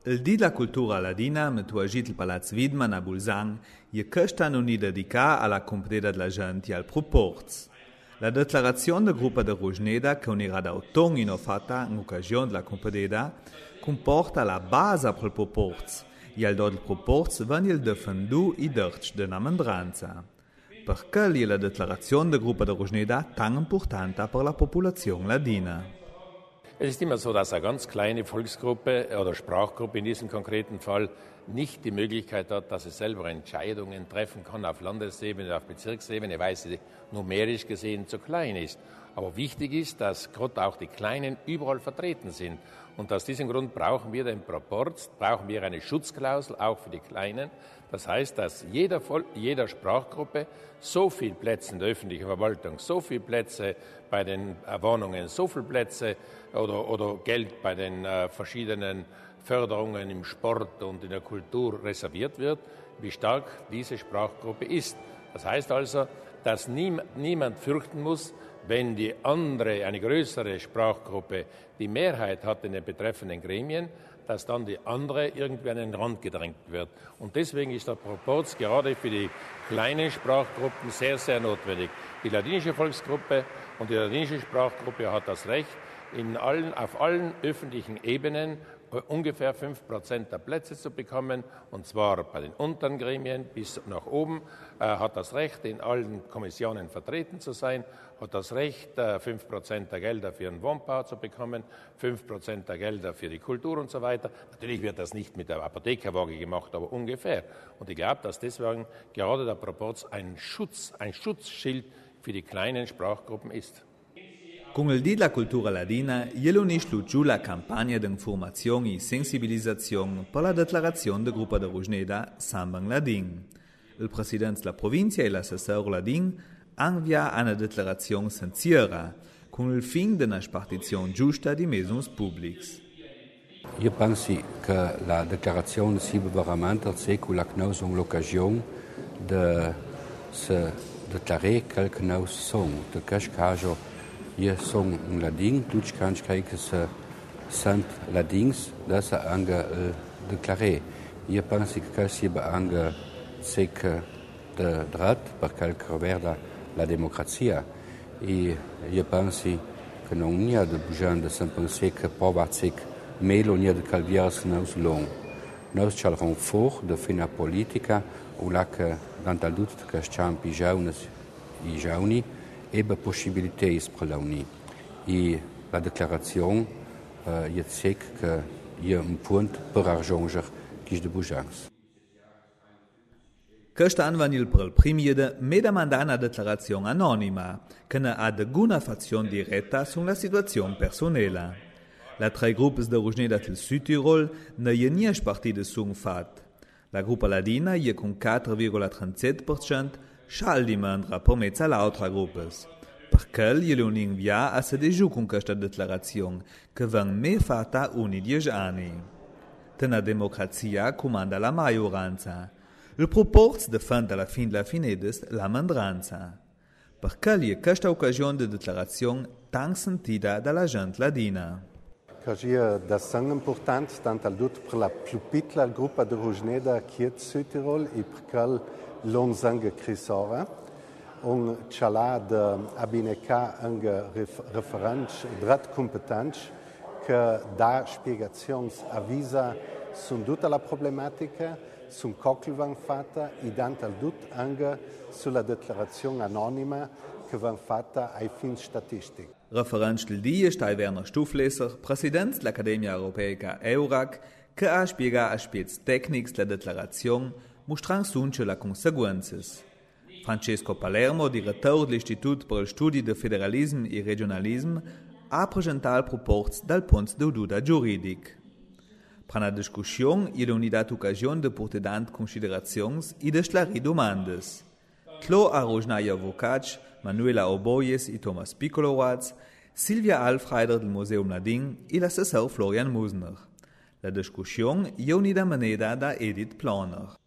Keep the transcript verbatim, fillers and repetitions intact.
Il dì dla cultura ladina, metuagì al Palaç Widmann a Bulzan, e je chest an un dì dedicà a la cumpdeda dla zent e al pruporz. La declarazion de grupa de Rusgneda, che un irà d'auton inò fata in ucasion dla cumpdeda, cumporta la basa prel pruporz, e al dò del pruporz vegn el defendù i dercc de na mendranza. Perchel e je la declarazion de grupa de Rusgneda tant impurtanta per la populazion ladina? Es ist immer so, dass eine ganz kleine Volksgruppe oder Sprachgruppe in diesem konkreten Fall nicht die Möglichkeit hat, dass sie selber Entscheidungen treffen kann auf Landesebene, auf Bezirksebene, weil sie numerisch gesehen zu klein ist. Aber wichtig ist, dass gerade auch die Kleinen überall vertreten sind. Und aus diesem Grund brauchen wir den Proporz, brauchen wir eine Schutzklausel auch für die Kleinen. Das heißt, dass jeder, Vol jeder Sprachgruppe so viel Plätze in der öffentlichen Verwaltung, so viel Plätze bei den äh, Wohnungen, so viel Plätze oder, oder Geld bei den äh, verschiedenen Förderungen im Sport und in der Kultur reserviert wird, wie stark diese Sprachgruppe ist. Das heißt also, dass niem niemand fürchten muss, wenn die andere, eine größere Sprachgruppe die Mehrheit hat in den betreffenden Gremien, dass dann die andere irgendwie an den Rand gedrängt wird. Und deswegen ist der Proporz gerade für die kleinen Sprachgruppen sehr, sehr notwendig. Die ladinische Volksgruppe und die ladinische Sprachgruppe hat das Recht, in allen, auf allen öffentlichen Ebenen äh, ungefähr fünf Prozent der Plätze zu bekommen, und zwar bei den unteren Gremien bis nach oben, äh, hat das Recht, in allen Kommissionen vertreten zu sein, hat das Recht, äh, fünf Prozent der Gelder für den Wohnbau zu bekommen, fünf Prozent der Gelder für die Kultur und so weiter. Natürlich wird das nicht mit der Apothekerwaage gemacht, aber ungefähr. Und ich glaube, dass deswegen gerade der Proporz ein Schutz, ein Schutzschild für die kleinen Sprachgruppen ist. Cun il dì dla cultura ladina, e je l'unisce lu giù la campagna d'infurmazion e sensibilizazion per la declarazion de grupa de Rusgneda Samban Ladin. Il president dla provinzia e l'assessor ladin an vià a na declarazion senziera, cun il fin de na spartizion giusta di mezons publics. Io pensi che la declarazion siba veramenter ce cu la che nus on l'ocasion de se declarer quel che nus son. De quest caso, io son un ladin, tuts quants quei che se sent ladins, de se anche eh, declarer. Io pensi che quel siba anche ce che de dret per quel che reguarda la democrazia. E io pensi che non gn'ha de bugen de se pensar che prova ce che melo gn'ha de calviar se nus lon. Nus cialron for de far na politica, u là che dantal dut che s-ciampi giovnes e giovni, ebe possibiliteis per l'aunì. E la declarazion eh, io ce che io un punt per argionger quist de bugens. Quest an vegn il per il prim ier de me da mandar na declarazion anonima, che na ha deguna fazion diretta sun la situazion persunela. La trei gruppas de Rusgneda dal Südtirol na je gnà spartida sun fat. La gruppa ladina e je cun quatter virgola trentasette per cent schà di mandra per mez a l'autra gruppas. Per quel e je l'Union Via a se degiù cun questa declarazion, che vegn me fata ogni diesch ani. Te na democrazia cumanda la maioranza. Il proporz defend a la fin della finedes la mandranza. Per quel e je questa ocasion de declarazion tant sentida da la gent ladina. Quel e dassenz impurtant, dantal dut per la plü pitla gruppa de Rusgneda che e je Südtirol e per quel l'on sanga crisora. On cialà de abinecar anche ref-, referents, dret cumpetents, che dà spiegazions, avisa sun dutta la problematica, sun co che vegn fata, e dantal dut anche sulla declarazion anonima che vegn fata ai fins statistics. Referent dal di e je stà Werner Stuflesser, president dell'Academia Europeica Eurac, che ha spiegà aspiets tecnics della declarazion, mustrant sunce la conseguenzas. Francesco Palermo, direttur dell'Istitut per il studi del federalism e regionalism, ha presentà il proporz dal punt de viduda giuridic. Pra na discussiun e je l'unità ocasion de purtar dant considerazions e de sclarir dumandas. Tlo a Rusgneda Vucac, Manuela Oboies e Thomas Piccolo Watts, Silvia Alfreider del Museum Ladin e l'assessor Florian Musner. La discussiun e je unida maneda da Edith Ploner.